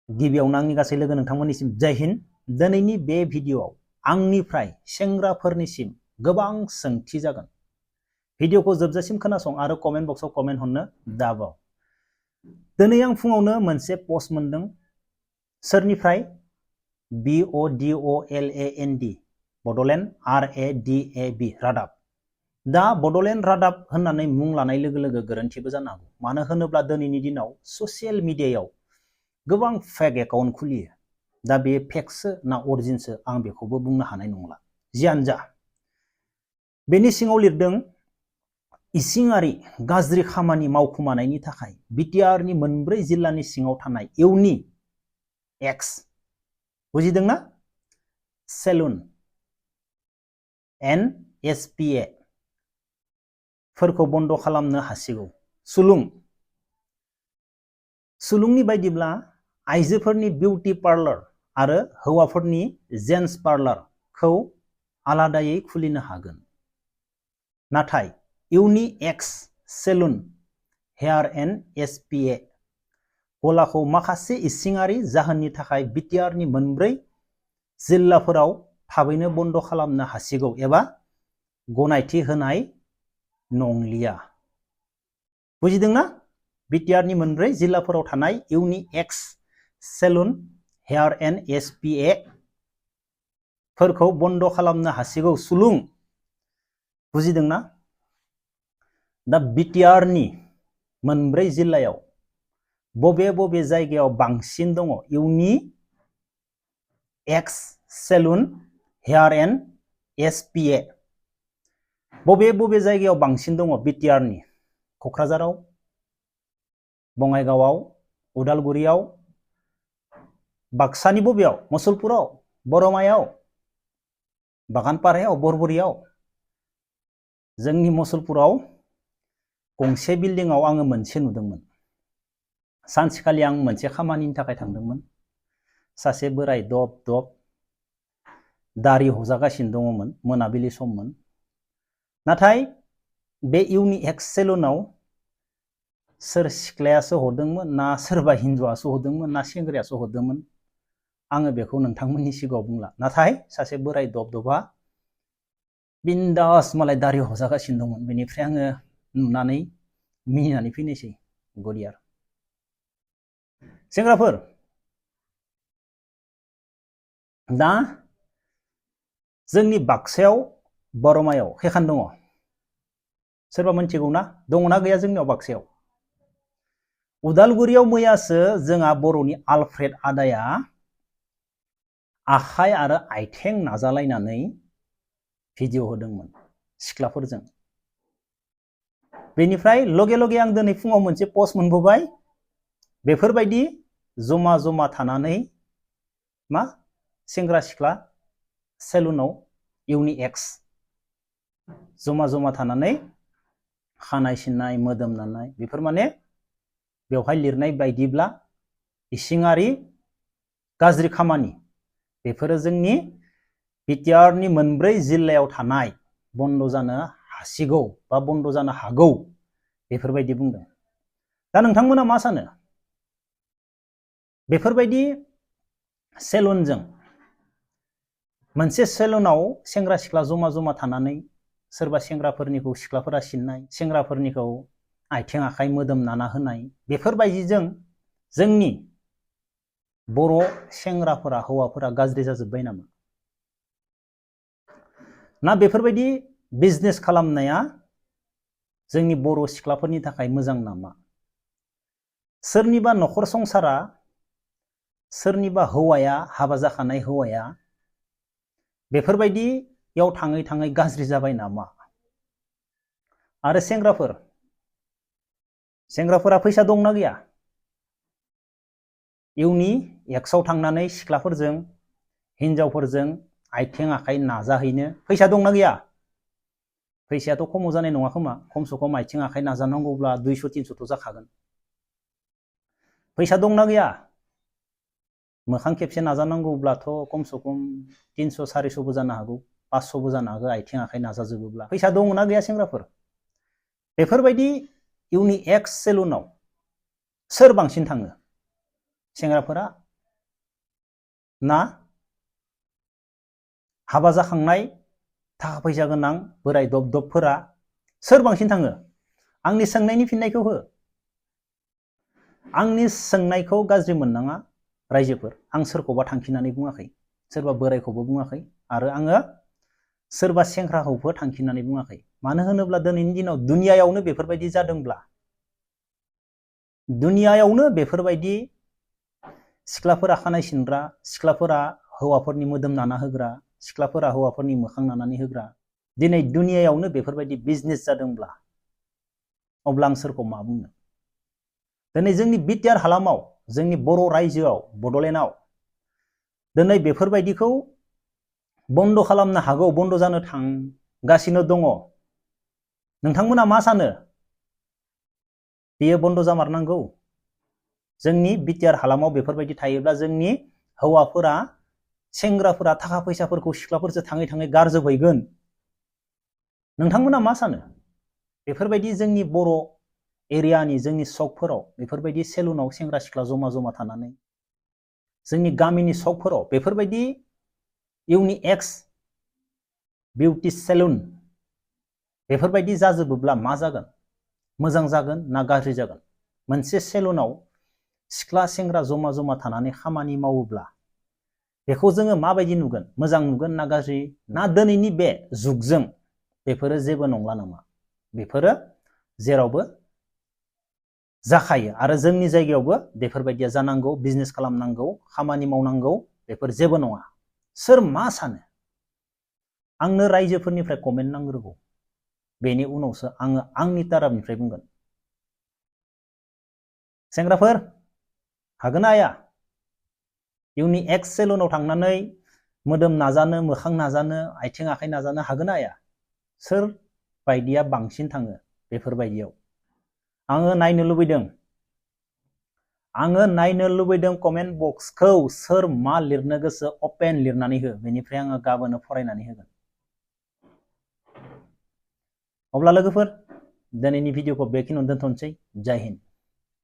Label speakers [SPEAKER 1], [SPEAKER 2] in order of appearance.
[SPEAKER 1] गिबियावनो आंनि गासै लोगो नोंथांमोननिसिम जय हिन्द। दिनैनि बे भिडिअआव आंनिफ्राय सेंग्राफोरनिसिम गोबां सोंथि जागोन। भिडिअखौ जोबजासिम खोनासं आरो कमेन्ट बक्सआव कमेन्ट हरनो दाबाव। दिनै आं फुङावनो मोनसे पस्ट मोनदों। सोरनिफ्राय? BODOLAND बड'लेण्ड RADAB रादाब। दा बड'लेण्ड रादाब होननानै मुं लानाय लोगो लोगो गोरोन्थिबो जानो हागौ। मानो होनोब्ला दिनैनि दिनाव ससियेल मिडियायाव गोबां फेक एकाउन्ट खुलियो। दा बे फेकसो ना अरिजिनसो आं बेखौबो बुंनो हानाय नंला। जियानो जा, बेनि सिङाव लिरदों इसिङारि गाज्रि खामानि मावखुमानायनि थाखाय बिटिआरनि मोनब्रै जिल्लानि सिङाव थानाय इउनि एक्स, बुजिदोंना? सेलुन NSPA फोरखौ बन्द खालामनो हासिगौ। सुलुंनि बायदिब्ला आइजोफोरनि बिउटी पार्लर आरो हौवाफोरनि जेन्स पार्लरखौ आलादायै खुलिनो हागोन। नाथाय इउनि एक्स सेलुन हेयार NSPA गलाखौ माखासे इसिङारि जाहोननि थाखाय बिटिआरनि मोनब्रै जिल्लाफोराव थाबैनो बन्द खालामनो हासिगौ एबा गनायथि होनाय नंलिया। बुजिदोंना? बिटिआरनि मोनब्रै जिल्लाफोराव थानाय इउनि एक्स सेलुन हेयार NSPA फोरखौ बन्द खालामनो हासिगौ। सुलुं, बुजिदोंना? दा बिटिआरनि मोनब्रै जिल्लायाव बबे बबे जायगायाव बांसिन दङ इउनि एक्स सेलुन हेयार NSPA? बबे बबे जायगायाव बांसिन दङ बिटिआरनि? कक्राझाराव, बङाइगावआव, उदालगुरियाव, बाक्सानि बबेयाव? मुसलपुराव, बरमायाव, बागानपारायाव, बरबरियाव। जोंनि मुसलपुराव गंसे बिल्डिंआव आङो मोनसे नुदोंमोन। सानसेखालि आं मोनसे खामानिनि थाखाय थांदोंमोन। सासे बोराय दब दब दारि हजागासिनो दङमोन। मोनाबिलि सममोन। नाथाय बे इउनि एक्स सेलुनाव सोर सिख्लायासो हरदोंमोन ना सोरबा हिन्जावासो हरदोंमोन ना सेंग्रायासो हरदोंमोन, आङो बेखौ नोंथांमोननि सिगाङाव बुंला। नाथाय सासे बोराय दब दबा बिन्दास मालाय दारि हजागासिनो दंमोन। बेनिफ्राय आङो नुनानै मिनिनानै फैनोसै। गदियार सेंग्राफोर, दा जोंनि बाक्सायाव बरमायाव खैखान दङ? सोरबा मिथिगौ ना? दङना गैया जोंनियाव बाक्सायाव? उदालगुरियाव मैयासो जोंहा बर'नि आलफ्रेड आदाया आखाइ आरो आथिं नाजालायनानै भिडिअ होदोंमोन सिख्लाफोरजों। बेनिफ्राय लगे लगे आं दिनै फुङाव मोनसे पस्ट मोनबोबाय। बेफोरबायदि जमा जमा थानानै मा सेंग्रा सिख्ला सेलुनाव इउनि एक्स जमा जमा थानानै खानाय सिननाय, मोदोम नानाय, बेफोर माने बेवहाय लिरनाय बायदिब्ला इसिङारि गाज्रि खामानि। बेफोरो जोंनि बिटिआरनि मोनब्रै जिल्लायाव थानाय बन्द जानो हासिगौ बा बन्द जानो हागौ बेफोरबायदि बुंदों। दा नोंथांमोना मा सानो? बेफोरबायदि सेलुनजों, मोनसे सेलुनाव सेंग्रा सिख्ला जमा जमा थानानै सोरबा सेंग्राफोरनिखौ सिख्लाफोरा सिननाय, सेंग्राफोरनिखौ आथिं आखाइ मोदोम नाना होनाय, बेफोरबायदिजों जोंनि बर' सेंग्राफोरा, हौवाफोरा गाज्रि जाजोब्बाय नामा? ना बेफोरबायदि बिजनेस खालामनाया जोंनि बर' सिख्लाफोरनि थाखाय मोजां नामा? सोरनिबा नखर संसारा, सोरनिबा हौवाया, हाबा जाखानाय हौवाया बेफोरबायदियाव थाङै थाङै गाज्रि जाबाय नामा? आरो सेंग्राफोरा फैसा दंना गैया? इउनि एक्सआव थांनानै सिख्लाफोरजों, हिनजावफोरजों आथिं आखाइ नाजाहैनो फैसा दंना गैया? फैसायाथ' खमाव जानाय नङा खोमा। खमसे खम आथिं आखाइ नाजानांगौब्ला 200-300 जाखागोन। फैसा दंना गैया? मोखां खेबसे नाजानांगौब्लाथ' खमसे खम 300-400बो जानो हागौ, 500बो जानो हागौ आथिं आखाइ नाजाजोबोब्ला। फैसा दङना गैया सेंग्राफोर? बेफोरबायदि इउनि एक्स सेलुनाव सोर बांसिन थाङो? सेंग्राफोरा ना हाबा जाखांनाय थाखा फैसा गोनां बोराय दब दबफोरा सोर बांसिन थाङो? आंनि सोंनायनि फिननायखौ हो। आंनि सोंनायखौ गाज्रि मोननाङा रायजोफोर। आं सोरखौबा थांखिनानै बुङाखै, सोरबा बोरायखौबो बुङाखै, आरो आङो सोरबा सेंग्राखौबो थांखिनानै बुङाखै। मानो होनोब्ला दिनैनि दिनाव दुनियायावनो बेफोरबायदि जादोंब्ला, दुनियायावनो बेफोरबायदि सिख्लाफोरा खानाय सिनग्रा, सिख्लाफोरा हौवाफोरनि मोदोम नाना होग्रा, सिख्लाफोरा हौवाफोरनि मोखां नानानै होग्रा, दिनै दुनियायावनो बेफोरबायदि बिजनेस जादोंब्ला अब्ला आं सोरखौ मा बुंनो? दिनै जोंनि बिटिआर हालामाव, जोंनि बर' रायजोआव, बड'लेण्डआव दिनै बेफोरबायदिखौ बन्द खालामनो हागौ, बन्द जानो थांगासिनो दङ। नोंथांमोना मा सानो? बेयो बन्द जामारनांगौ? जोंनि बिटिआर हालामाव बेफोरबायदि थायोब्ला जोंनि हौवाफोरा, सेंग्राफोरा थाखा फैसाफोरखौ सिख्लाफोरजों थाङै थाङै गारजोबहैगोन। नोंथांमोना मा सानो? बेफोरबायदि जोंनि बर' एरियानि, जोंनि सकफोराव बेफोरबायदि सेलुनाव सेंग्रा सिख्ला जमा जमा थानानै, जोंनि गामिनि सकफोराव बेफोरबायदि इउनिएक्स बिउटि सेलुन बेफोरबायदि जाजोबोब्ला मा जागोन? मोजां जागोन ना गाज्रि जागोन? मोनसे सेलुनाव सिख्ला सेंग्रा जमा जमा थानानै खामानि मावोब्ला बेखौ जोङो माबायदि नुगोन? मोजां नुगोन ना गाज्रि? ना दिनैनि बे जुगजों बेफोरो जेबो नंला नामा? बेफोरो जेरावबो जाखायो, आरो जोंनि जायगायावबो बेफोरबायदिया जानांगौ, बिजनेस खालामनांगौ, खामानि मावनांगौ, बेफोर जेबो नङा। सोर मा सानो? आंनो रायजोफोरनिफ्राय कमेन्ट नांग्रोगौ, बेनि उनावसो आङो आंनि ताराबनिफ्राय बुंगोन। सेंग्राफोर हागोन ना हाया? इउनिएक्स सेलुनाव थांनानै मोदोम नाजानो, मोखां नाजानो, आथिं आखाइ नाजानो हागोन ना हाया? सोर बायदिया बांसिन थाङो बेफोरबायदियाव? आङो नायनो लुबैदों। आङो नायनो लुबैदों कमेन्ट बक्सखौ। सोर मा लिरनो गोसो अपेन लिरनानै हो, बेनिफ्राय आङो गाबोनो फरायनानै होगोन। अब्ला लोगोफोर, दिनैनि भिडिअखौ बेखिनियावनो दोनथ'नोसै। जय हिन्द।